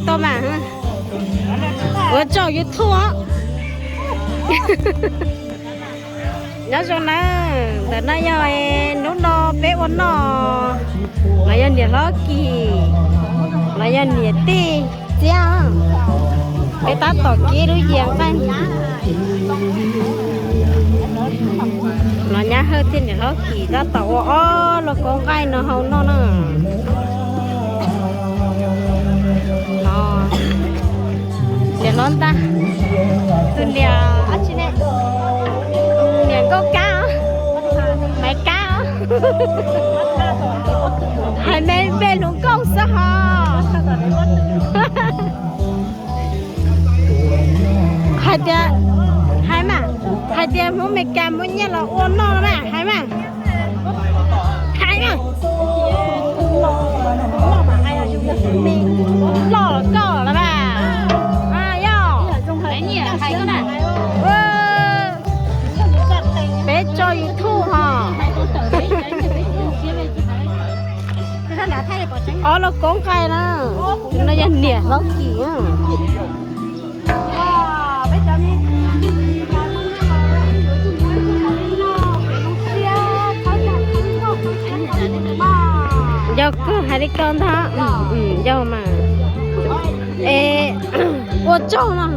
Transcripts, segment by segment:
Tau mas, ua tsaug YouTube os. Nyob zoo na, ntawm no yog hnub no peb ua noj, los yog niam hlob Kis, los yog niam tij Txiab, peb tab tom kib lub yias nqaij. Los nyab Hawj thiab niam hlob Kis tab tom ua ob lub kaub nqaij no hau noj na. Niam hlob Ntaj, tus niam, niam nkauj kab, Maiv Kab, hais me npe hluas nkauj xwb hos. Hais tias, hais mas, hais tias Hmoob Meskas muab nyiaj los ua noj mas, hais mas, hais mas, loj koj los mas, yog, peb tso YouTube hos. Ob lub kaub nqaij na, no yog niam hlob Kis. Yog kawg hais li ko ntag, yog mas. Es ua tsaug no.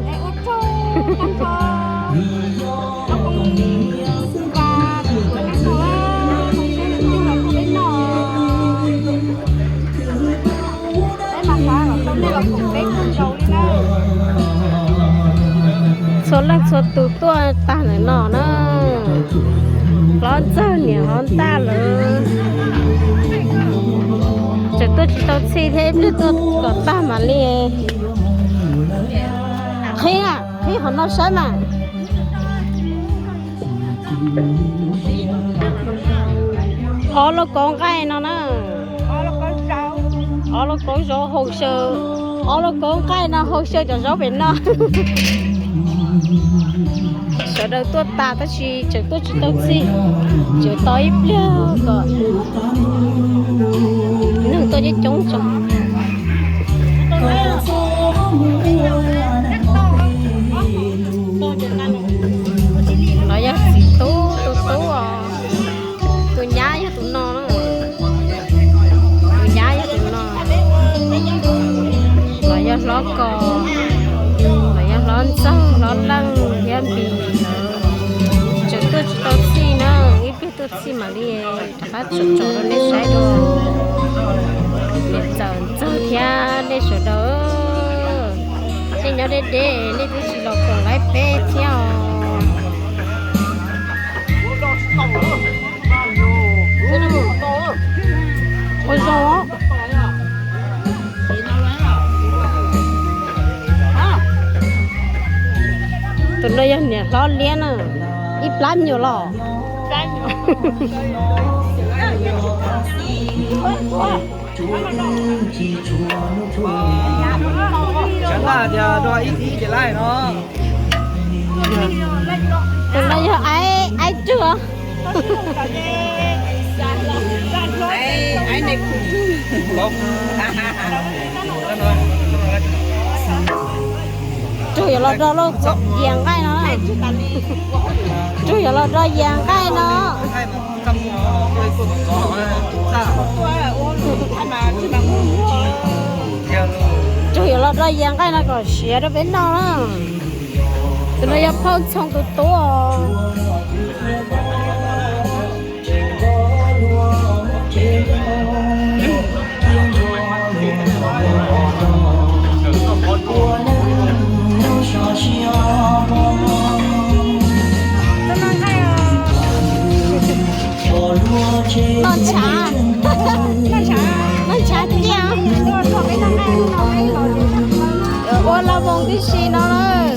Txhua leej txhua tus tuaj tag ntawm no na. Hlob Ntxawg niam hlob Ntaj lawm. Tseem tuaj tsis tau txhij thiab, ib pliag tuaj kom tag mam li qhib, qhib qhov no saib mas. Ob lub kaub nqaij no na. Ob lub kaub zaub hau xyaw, ob lub kaub nqaij no hau xyaw cov zaub pem no. Sawv daws tuaj tas tab sis tseem tuaj tsis tau txhij, tseem tos ib pliag kom neeg tuaj coob coob tso. Los yog txiv tub tus tub os, tus nyab yog tus no, tus nyab yog tus no. Los yog hlob Kos, los yog hlob Ntxawg, hlob Leej thiab Npis lawv. Tseem tuaj tsis tau txhij na, ib pliag tuaj txhij mam li rov qab tsom tsom rau nej saib dua. Niam Ntxawm, Ntxawg thiab nej sawv daws, nej nyob deb deb nej twb tsis los koom laib peb thiab os. Ua zoo. Tus no yog niam hlob Liab na, ib plab me nyuam los. Tus no yog Aib, Aib Rwg. Rwg yuav los do lub yias nqaij no, Rwg yuav los do yias nqaij no. Rwg yuav los do yias nqaij no kom siav rau peb noj na. Tus no yog Phauj Ntxhoo tus tub. Noj ntshav, noj ntshav tiag. Ua la voos tib si no lawm.